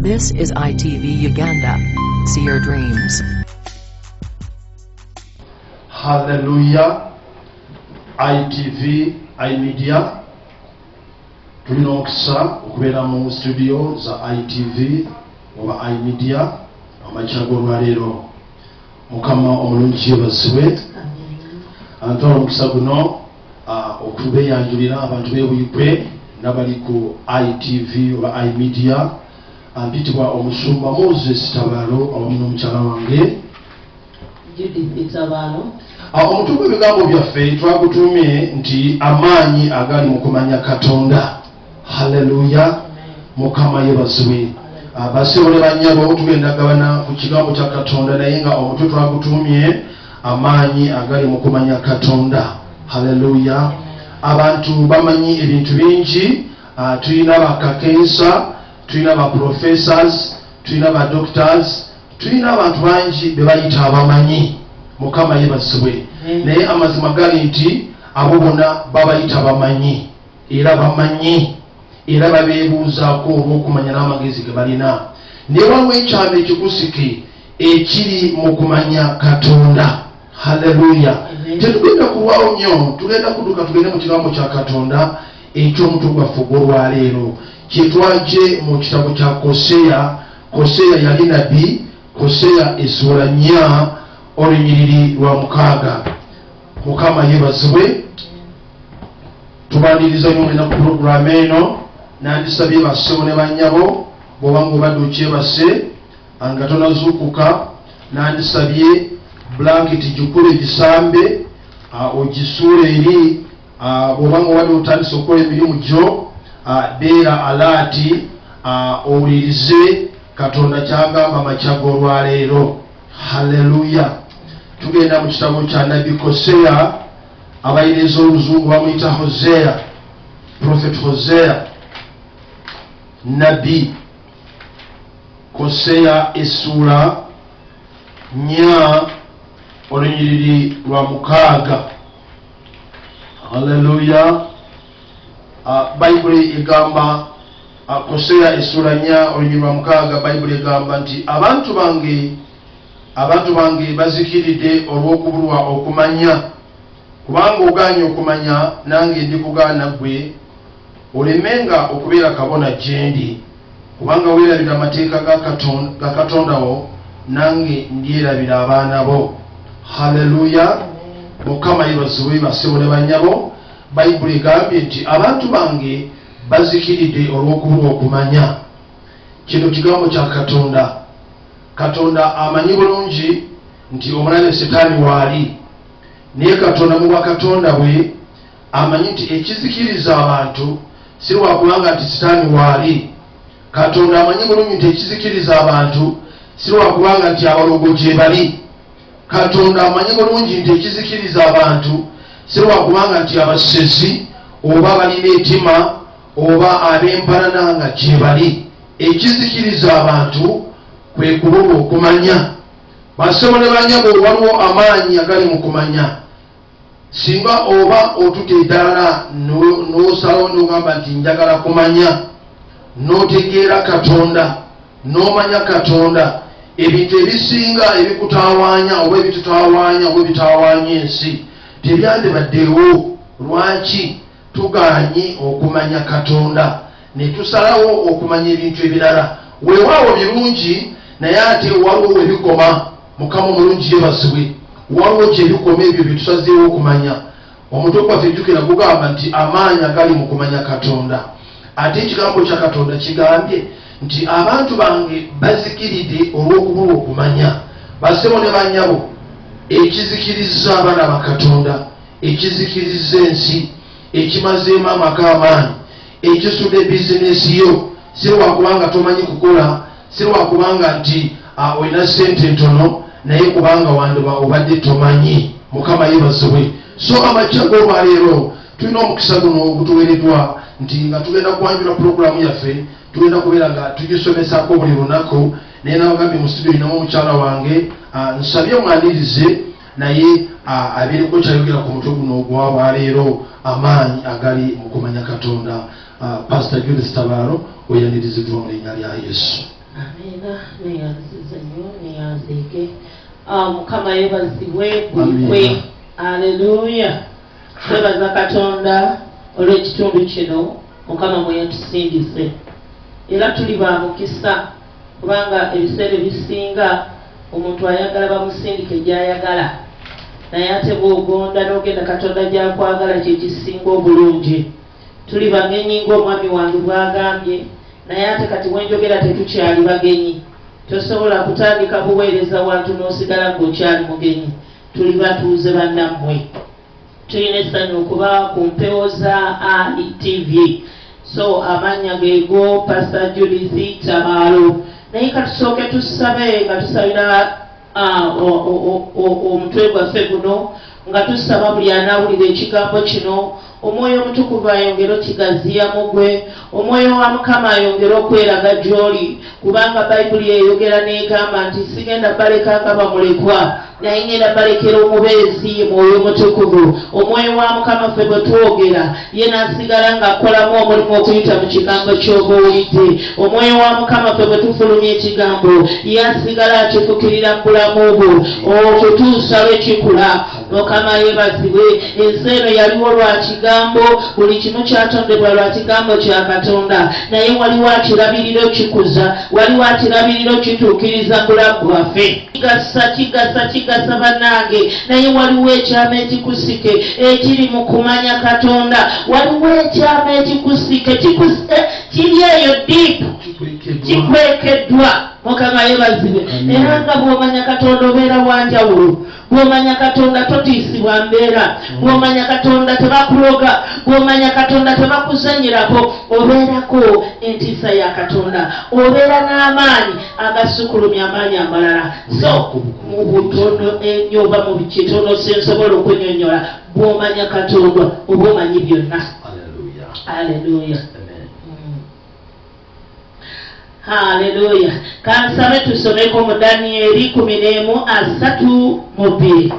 This is ITV Uganda. See your dreams. Hallelujah. ITV, iMedia. Tulina omukisa okubeera mu studio za ITV oba iMedia amakya g'olwaleero. Mukama omulungi yebazibwe. Antwala omukisa guno okubeeyanjulira abantu b'e Buikwe n'abali ku ITV oba iMedia. Mpitibwa omusumba Moses Tabaalo awamu n'omukyala wange Judith Tabaalo. Omutwe gw'ebigambo byaffe twagutuumye nti amaanyi agali mu kumanya Katonda. Hallelujah. Mukama yebazibwe. Bassebo ne bannyabo, tugenda gabana ku kigambo kya Katonda, naye nga omutwe twagutuumye amaanyi agali mu kumanya Katonda. Hallelujah. Abantu bamanyi ebintu bingi. Tulina bakakensa, tulina ba professors, tulina ba doctors, tulina abantu bangi be bayita abamanyi. Mukama yebazibwe. Naye amazima gali nti abo bonna babayita bamanyi, era bamanyi, era babeebuuzaako olw'okumanya n'amagezi ge balina. Naye waliwo ekyama ekikusike ekiri mu kumanya Katonda. Hallelujah. Tetugenda kulwawo nnyo, tugenda kudduka tugende mu kigambo kya Katonda eky'omutwe gwaffe ogw'olwaleero kyetwaje mu kitabo kya Koseya. Koseya yali nabbi. Koseya essuula 4 olunyiriri lwa 6. Mukama yebazibwe. Tubaniriza nnyo mwena ku pulogulaamu eno. Nandisabye bassebo ne bannyabo, bw'oba ng'obadde okyebase nga tonazuukuka, nandisabye blanketi gikule gisambe, ogisuule eri. Bw'oba ng'obadde otandise okukola emirimu gyo, beera alaati, owulirize Katonda ky'agamba amakya g'olwaleero. Hallelujah. Tugenda mu kitabo kya nabbi Koseya. Abayiriza oluzungu bamuyita Hosea, Prophet Hosea, nabbi Koseya essuula 4 olunyiriri lwa 6. Hallelujah. Bayibuli egamba, Koseya essuula 4 olunyiriri lwa 6, Bayibuli egamba nti abantu bange bazikiridde olw'okubulwa okumanya. Kubanga ogaanye okumanya, nange ndikugaana ggwe, olemenga okubeera kabona gye ndi. Kubanga weerabira amateeka ga Katonda wo, nange ndyerabira abaana bo. Hallelujah. Mukama yebazibwe. Bassebo ne bannyabo, Bayibuli egambye nti abantu bange bazikiridde olw'okubulwa okumanya. Kino kigambo kya Katonda. Katonda amanyi bulungi nti omulabe Setaani waali, naye Katonda mu bwakatonda bwe amanyi nti ekizikiriza abantu si lwakubanga nti Sitaani waali. Katonda amanyi bulungi nti ekizikiriza abantu si lwakubanga nti abalogo gye bali. Katonda amanyi bulungi nti ekizikiriza abantu si lwakubanga nti abasezi oba balina etima oba ab'empalana nga gye bali. Ekizikiriza abantu kwe kubulwa okumanya. Bassebo ne bannyabo, waliwo amaanyi agali mu kumanya. Singa oba otutta eddaala n'osalawo n'ogamba nti njagala kumanya, n'otegeera Katonda, n'omanya Katonda, ebintu ebisinga ebikutawaanya oba ebitutawaanya oba ebitawaanya ensi tebyandibaddewo. Lwaki tugaanye okumanya Katonda ne tusalawo okumanya ebintu ebirala? Weewaawo birungi, naye ate waliwo we bikoma. Mukama omulungi yebazibwe. Waliwo gye bikoma ebyo bye tusazeewo okumanya. Omutwe gwaffe jjukira gugamba nti amaanyi agali mu kumanya Katonda. Ate ekigambo kya Katonda kigambye nti abantu bange bazikiridde olw'okubulwa okumanya. Bassebo ne bannyabo, ekizikiriza abaana ba Katonda, ekizikiriza ensi, ekimazeemu amaka amaanyi, ekisudde bizinesi yo, si lwakubanga tomanyi kukola, si lwakubanga nti olina ssente ntono, naye kubanga wandiba obadde tomanyi. Mukama yebazibwe. So amakya g'olwaleero tulina omukisa guno ogutuweereddwa nti nga tugenda kwanjula pulogulaamu yaffe, tugenda kubeera nga tugisomesaako buli lunaku. Naye nabagambye mu studio ninamu omukyala wange, nsabye mwanirize naye abeereko kyayogera ku mutwe guno ogw'olwaleero, amaanyi agali mu kumanya Katonda. Pastor Judith Tabaalo, oyaniriziddwa mu linnya lya Yesu. Amiina. Neyanziza nnyo, neyanziike. Mukama yeebazibwe Buikwe. Aleluya. Twebaza Katonda olw'ekitundu kino Mukama mwe yatusindise. Era tuli ba mukisa kubanga ebiseera ebisinga omuntu ayagala bamusindike gy'ayagala, naye ate bw'ogonda n'ogenda Katonda gy'akwagala kye kisinga obulungi. Tuli bagenyi ng'omwami wange bw'agambye, naye ate kati wenjogera tetukyali bagenyi. Tosobola kutandika buweereza wantu n'osigala ng'okyali mugenyi. Tuli batuuze bannammwe. Tulina essanyu okuba ku mpewo za ITV. So amannya geego Pastor Judith Tabaalo. Naye katusooke tusabe nga tusabira omutwe gwaffe guno, nga tusaba buli anaawulira ekigambo kino Omwoyo Omutukuvu ayongere okigaziya mu gwe, Omwoyo wa Mukama ayongere okweraga gy'oli, kubanga Bayibuli eyogera n'egamba nti sigenda baleka nga bamulekwa, naye ngenda balekera omubeezi Mwoyo Mutukuvu. Omwoyo wa Mukama ffe bwe twogera ye n'asigala ng'akolamu omulimu okuyita mu kigambo ky'oba owulidde. Omwoyo wa Mukama ffe bwe tufulumya ekigambo ye asigala akifukirira mu bulamu bwo okutuusa lwe kikula. Mukama yeebazibwe. Ensi eno yaliwo lwa kigambo, buli kimu kyatondebwa lwa kigambo kya Katonda, naye waliwo akirabirira okikuza, waliwo akirabirira okituukiriza mu bulamu bwaffe. Kigasa, kigasa, kigasa bannange, naye waliwo ekyama ekikusike ekiri mu kumanya Katonda. Waliwo ekyama ekikusike kiri eyo deep, kikwekeddwa. Mukama yeebazibwe. Era nga bw'omanya Katonda obeera wanjawulo. Bw'omanya Katonda totiisibwa mbeera. Bw'omanya Katonda tebakuloga. Bw'omanya Katonda tebakuzannyirako. Obeerako entiisa ya Katonda, obeera n'amaanyi agasukulumya amaanyi amalala. So mu butono ennyo oba mu kitono sensobola okunyonnyola, bw'omanya Katonda oba omanyi byonna. Aleluya. Haleluya. Kansabe tusomeko mu Danieri 11:32.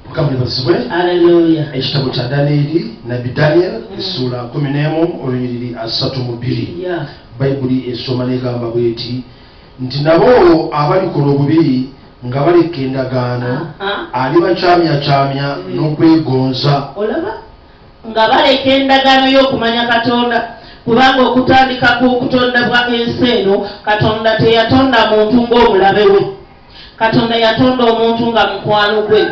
Mukama yeebazibwe. Haleluya. Ekitabo kya Danieri, Nabbi Daniel, essuula 11 olunyiriri 32. Bayibuli esoma n'egamba bw'eti nti nabo abalikola obubi nga baleka endagaano alibakyamyakyamya n'okwegonza. Olaba nga baleka endagaano y'okumanya Katonda, kubanga okutandika kw'okutondebwa ensi eno Katonda teyatonda muntu ng'omulabe we. Katonda yatonda omuntu nga mukwano gwe.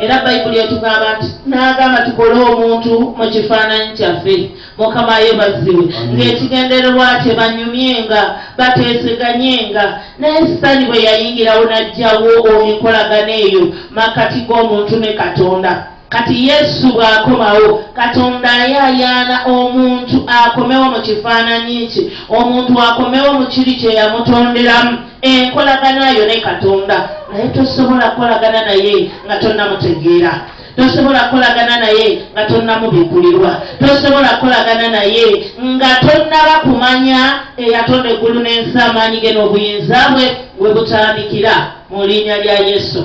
Era Bayibuli etugamba nti n'agamba tukole omuntu mu kifaananyi kyaffe. Mukama yeebazibwe. Ng'ekigendererwa kye banyumyenga, bateeseganyenga. Naye Sitaani bwe yayingirawo n'aggyawo enkolagana eyo makati g'omuntu ne Katonda. Kati Yesu bw'akomawo, Katonda ayaayaana omuntu akomewo mu kifaananyi kye, omuntu akomewo mu kiri kye yamutonderamu, enkolagana yo ne Katonda. Naye tosobola kukolagana naye nga tonnamutegeera, tosobola kukolagana naye nga tonnamubikkulirwa, tosobola kukolagana naye nga tonnaba kumanya eyatonda eggulu n'ensi, amaanyi ge n'obuyinza bwe we butandikira, mu linnya lya Yesu.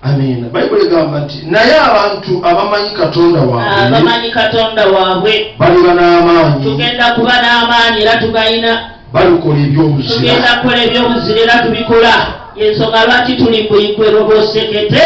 Amiina. Bayibuli egamba nti naye abantu abamanyi Katonda waabwe, abamanyi Katonda waabwe baliba n'amaanyi. Tugenda kuba n'amaanyi era tugayina. Balikola ebyobuzira. Tugenda kukola ebyobuzira era tubikola. Yensonga lwaki tuli mu Buikwe Robosekete.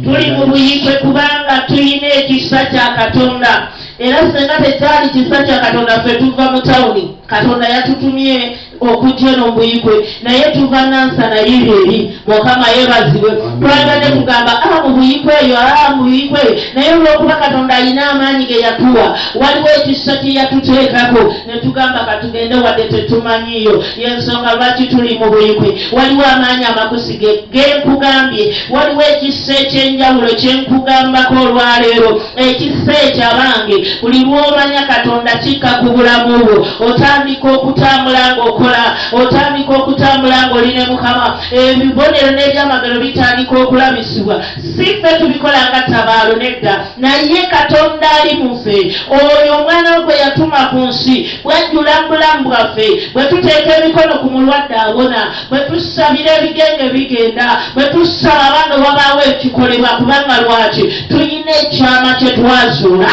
Tuli mu Buikwe kubanga tulina ekisa kya Katonda. Era singa tekyali kisa kya Katonda ffe tuva mu tawuni. Katonda yatutumye okujja eno mu Buikwe, naye tuva Nansana yiri eri. Mukama yeebazibwe. Twabadde tugamba mu Buikwe eyo, mu Buikwe, naye olw'okuba Katonda alina amaanyi ge yatuwa, waliwo ekisa kye yatuteekako ne tugamba katugende wadde tetumanyiiyo. Yensonga lwaki tuli mu Buikwe. Waliwo amaanyi amakusige genkugambye, waliwo ekisa ekyenjawulo kyenkugambako olwaleero. Ekisa ekyo abange, buli lw'omanya Katonda kikka ku bulamu bwo, otandika okutambula ng'okola, otandika okutambula ng'oli ne Mukama. Ebibonero n'ebyamagero bitandika okulabisibwa. Si ffe tubikola nga tabaalo, nedda, naye Katonda ali mu ffe. Oyo omwana we gwe yatuma ku nsi bwajjula mu bulamu bwaffe, bwe tuteeka emikono ku mulwadde awona, bwe tusabira ebigenge bigenda, bwe tusaba abaana wabaawo ekikolebwa. Kubanga lwaki? Tulina ekyama kye twazuula.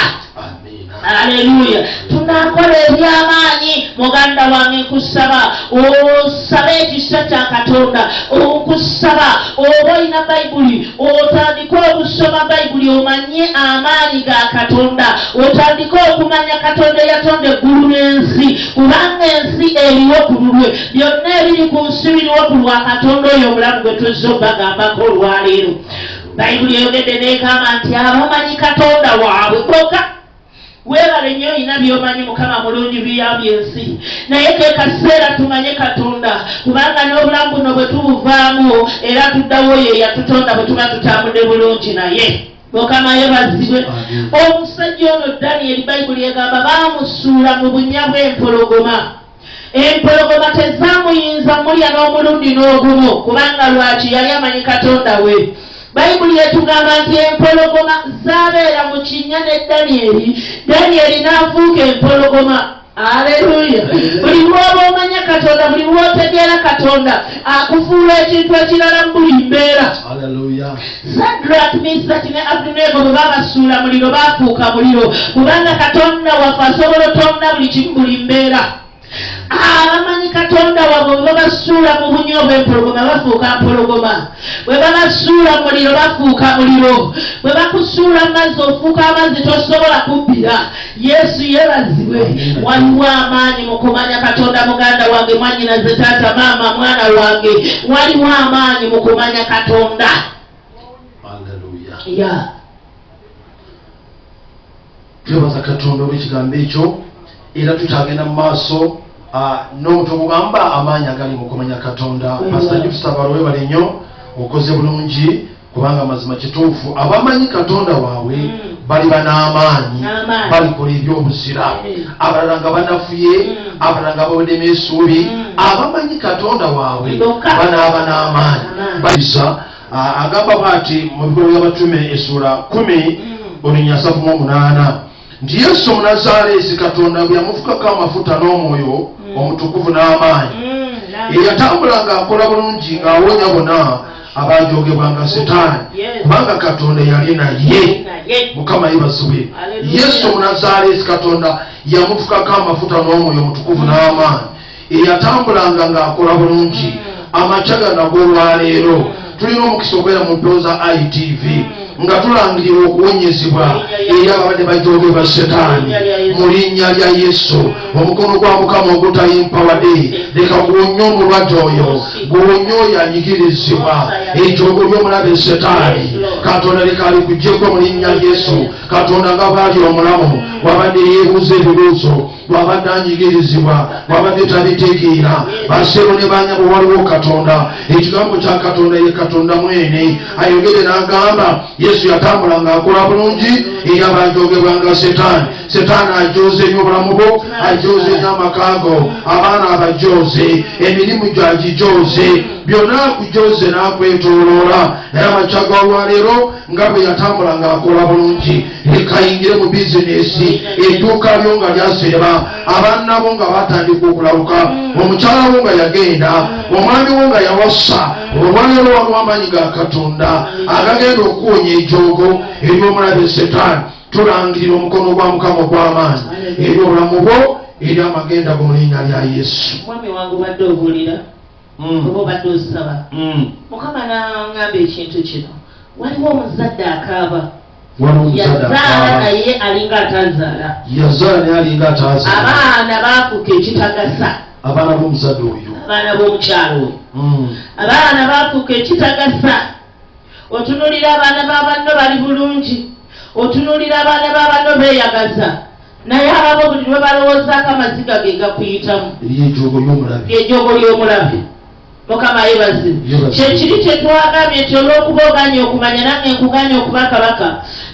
Aleluya. Tunakola ebyamaanyi Muganda wange, nkusaba osabe ekisa kya Katonda. Nkusaba oba olina Bayibuli, otandike okusoma Bayibuli, omanye amaanyi ga Katonda, otandike okumanya Katonda eyatonda eggulu n'ensi, kubanga ensi eriwo ku lulwe. Byonna ebiri ku nsi biriwo ku lwa Katonda oyo omulamu gwe tuzze obbagambako olwaleero. Bayibuli eyogedde n'egamba nti abamanyi Katonda waabwe bokka. Weebale nnyo, olina by'omanyi. Mukama mulungi, biyambye ensi, naye ke kaseera tumanye Katonda, kubanga n'obulamu buno bwe tubuvaamu era tuddawo oyo eyatutonda bwe tuba tutambudde bulungi naye. Mukama yebazibwe. Amen. Omusajja ono Daniyeri, Bayibuli egamba baamusuula mu bunnya bw'empologoma. Empologoma tezamuyinza mulya n'omulundi n'ogumu. Kubanga lwaki? Yali amanyi Katonda we. Bayibuli etugamba nti empologoma zabeera mu kinnya ne Daniyeri, Daniyeri n'afuuka empologoma. Aleluya! Buli lwoba omanya Katonda, buli lwotegeera Katonda, akufuula ekintu ekirala mu buli mbeera. Haleluya. Sadrak, Misaki ne Abudinego bwe babasuula muliro, bafuuka muliro, kubanga Katonda waffe asobola otonda buli kimu, buli mbeera. Abamanyi Katonda waabwe bwe babasuula mu bunnya obw'empologoma, bafuuka mpologoma. Bwe babasuula muliro, bafuuka muliro. Bwe bakusuula mu mazzi, ofuuka amazzi, tosobola kubbira. Yesu yeebazibwe. Waliwo amaanyi mu kumanya Katonda. Muganda wange, mwannyinaze, taata, maama, mwana wange, waliwo amaanyi mu kumanya Katonda. Haleluya. Ya. Twebaza Katonda olw'ekigambo ekyo. Era tukyagenda mu maaso n'omutwe ogugamba amaanyi agali mu kumanya Katonda. Pasita Jutusabalo, webale nnyo, okoze bulungi, kubanga amazima kituufu, abamanyi Katonda waabwe baliba n'amaanyi, N'amaanyi. balikola ebyobuzira. Abalala nga banafuye, abalala nga baweddemu essuubi, abamanyi Katonda waabwe Bokka. banaaba n'amaanyi. Amaanyi. Balisa agamba bw'ati mu Bikolwa by'Abatume essuula 10 olunya 38 nti Yesu Omunazaalesi, Katonda bwe yamufukako amafuta n'Omwoyo Omutukuvu n'amaanyi, eyatambula ng'akola bulungi, ng'awonya bonna abajogebwanga Setaani, kubanga Katonda yali naye. Naye. Mukama yebazibwe. Hallelujah. Yesu Omunazaalesi, Katonda yamufukako amafuta n'Omwoyo Omutukuvu n'amaanyi, eyatambulanga ng'akola bulungi. Amakya gano ag'olwaleero tulina omukisa okubeera mu mpewo za ITV nga tulangirira okuwonyezebwa eri ababadde bajogebwa Setaani. Mu linnya lya Yesu, omukono gwa Mukama ogutayimpawadde leka guwonye omulwadde oyo, guwonye oyo anyigirizibwa ejoogo ly'omulabe Setaani. Katonda leka alikuggyeko mu linnya lya Yesu. Katonda nga bw'ali omulamu, wabadde yeebuuza ebibuuzo, wabadde anyigirizibwa, wabadde tabitegeera, basebo ne banyabo, waliwo Katonda. Ekigambo kya Katonda ye Katonda mwene ayogere n'agamba Yesu yatambula ng'akola bulungi eri abajogebwanga Setaani. Setaani ajoze nnyo obulamu bwo, ajoze nnyo amaka go, abaana abajoze, emirimu gyagijoze, byonna akujoze n'akwetooloola. Naye amakya g'olwaleero, nga bwe yatambula ng'akola bulungi, leka ayingire mu bizinesi, edduuka lyo nga lyasereba, abaana bo nga batandika okulaluka, omukyala wo nga yagenda, omwami wo nga yawasa, olwaleero waliwo amaanyi ga Katonda agagenda okuwonya ejoogo ery'omulabe Setaani. Tulangirira omukono gwa Mukama ogw'amaanyi eri obulamu bwo, eri amagenda go, mu linnya lya Yesu. Mwami wange, obadde obuulira oba obadde osaba, Mukama n'aŋŋamba ekintu kino. Waliwo omuzadde akaaba. Waliwo omuzadde Yazaala, akaaba. naye alinga atazaala. Yazaala naye alinga ataazaala. Abaana baafuuka ekitagasa. Abaana b'omuzadde oyo. Abaana b'omukyalo oyo. Abaana baafuuka ekitagasa. Otunuulira abaana ba banno bali bulungi, otunuulira abaana ba banno beeyagaza, naye ababo buli lwe balowoozaako amaziga ge gakuyitamu. Eriyo ejoogo ly'omulabe. Lyejoogo ly'omulabe. Mukama yeebazibwe. Yeebazibwe. Kyekiri kyetwagambye nti olw'okuba oganye okumanya, nange nkuganye okuba kabaka,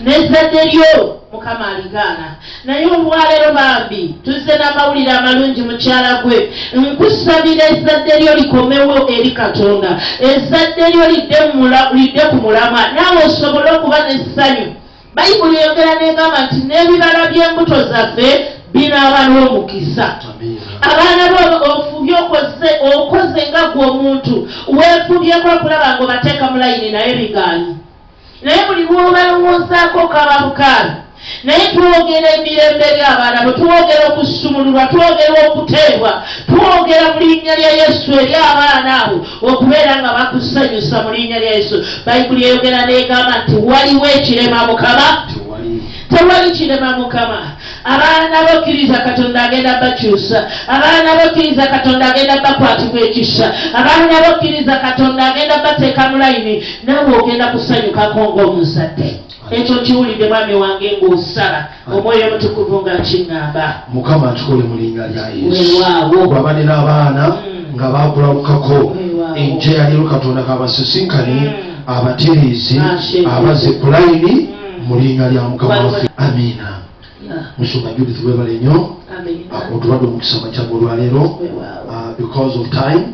n'ezzadde lyo Mukama aligaana. Naye olwaleero bambi tuzze n'amawulire amalungi. Mukyala gwe, nkusabira ezzadde lyo likomewo eri Katonda, ezzadde lyo lidde ku mulamwa, naawe osobole okuba n'essanyu. Bayibuli eyogera n'egamba nti n'ebibala by'embuto zaffe binaaba n'omukisa. Amiina. Abaana bo ofubye, okoze, okoze nga gwe omuntu weefubyeko okulaba nga obateeka mu layini, naye bigaanyi. Naye buli lw'obalowoozaako kaba bukaabi. Naye twogera emirembe eri abaana bo, twogera okusumululwa, twogera okuteebwa, twogera mu linnya lya Yesu eri abaana abo okubeera nga bakusanyusa mu linnya lya Yesu. Bayibuli eyogera n'egamba nti waliwo ekirema Mukama? Tewali kirema Mukama. Abaana bokkiriza Katonda agenda bakyusa, abaana bokkiriza Katonda agenda bakwatibwa ekisa, abaana bokkiriza Katonda agenda bateeka mu layini, naawe ogenda kusanyukako ng'omuzadde. Ekyo nkiwulidde mwami wange ng'osaba, Omwoyo Omutukuvu nga kiŋŋamba. Mukama akikole mu linnya lya Yesu. Weewaawo. Bw'abadde n'abaana nga bakulabukako Weewaawo. enkya ya leero, Katonda kabasisinkane, abatereeze, Ashe. abaze ku layini mu linnya lya Mukama waffe. Amiina. Musumba Judith, webale nnyo. Amiina. Otuwadde omukisa makyago olwaleero. Weewaawo. Because of time,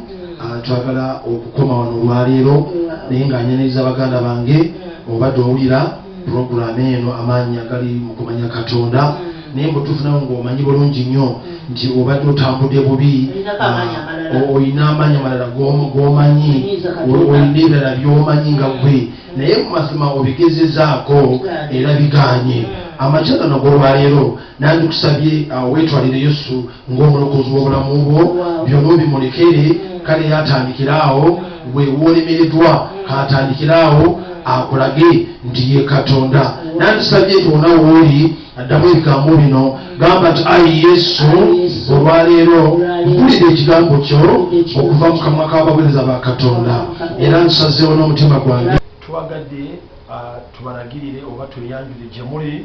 twagala okukoma wano olwaleero, Weewaawo. naye nga nyaniriza baganda bange. Obadde owulira puroguramu eno, amaanyi agali mu kumanya Katonda, naye mbutuufu nawe ng'omanyi bulungi nnyo nti obadde otambudde bubi, Olinako amaanyi amalala. Olina amaanyi amalala g'omanyi, Omanyiiza Katonda. olina ebirala by'omanyi nga gwe, naye mu mazima obigezezaako Bigaanye. era bigaanye. Amakya gano g'olwaleero nandikusabye weetwalire Yesu ng'omulokozi w'obulamu bwo, byonna obimulekere. Kale yatandikira awo gwe woolemereddwa, katandikira awo akulage nti ye Katonda. Nandisabye nti wona wooli addamu ebigambo bino, gamba nti, "Ayi Yesu, Ayi Yesu, olwaleero olwaleero mpulidde ekigambo kyo mpulidde ekigambo okuva mu kamwa k'abaweereza ba Katonda, era nsazeewo n'omutima gwange." Twagadde tubalagirire oba tweyanjule gye muli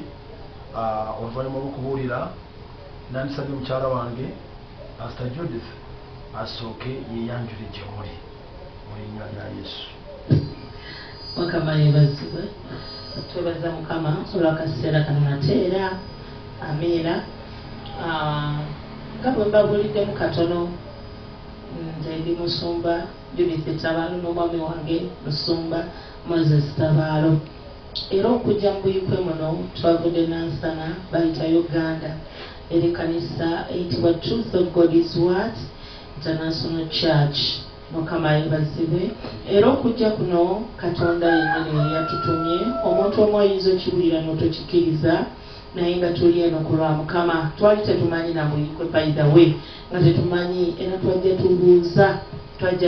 oluvannyuma lw'okubuulira. Nandisabye mukyala wange Pastor Judith asooke yeyanjule gye muli mu linnya lya Yesu. Mukama yeebazibwe. Twebaza Mukama olw'akaseera kano nate era. Amiina. Nga bwe mbabuuliddemu katono, nze ndi musumba Judith Tabaalo n'omwami wange musumba Moses Tabaalo. Era okujja mu Buyikwe muno twavudde Nansana, bayita Uganda, eri kanisa eyitibwa Truth of God Is What International Church. Mukama yeebazibwe. Era okujja kuno Katonda yennyini yatutumye. Omuntu omu ayinza okiwulira n'otokikkiriza, naye nga tuli eno ku lwa Mukama. Twali tetumanyi na Buyikwe, by the way, nga tetumanyi, era twajja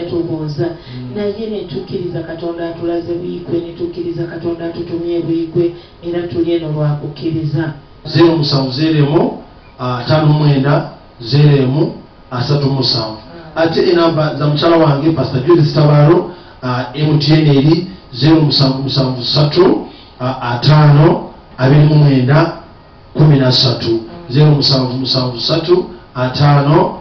tubuuza, naye ne tukkiriza Katonda atulaze Buyikwe, ne tukkiriza Katonda atutumye Buyikwe, era tuli eno lwakukkiriza. 070 59 01 37. Ate enamba za mukyala wange Pastor Judith Tabaalo, MTN eri 0773 5 29 13, 0773 5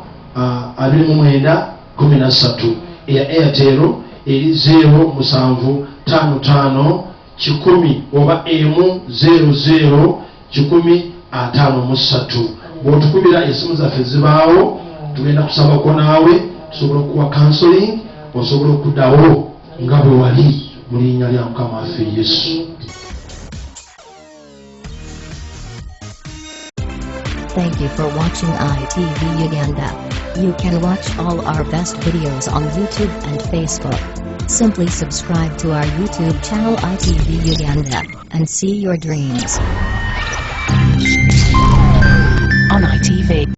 29 13. Eya Airtel eri 0755 100 oba emu 00 153. Bw'otukubira esimu zaffe zibaawo, tugenda kusabako naawe, tusobola okuwa counseling, osobola okuddawo nga bwe wali mu linnya lya Mukama waffe Yesu. Thank you for watching ITV Uganda. You can watch all our best videos on YouTube and Facebook. Simply subscribe to our YouTube channel ITV Uganda and see your dreams. On ITV.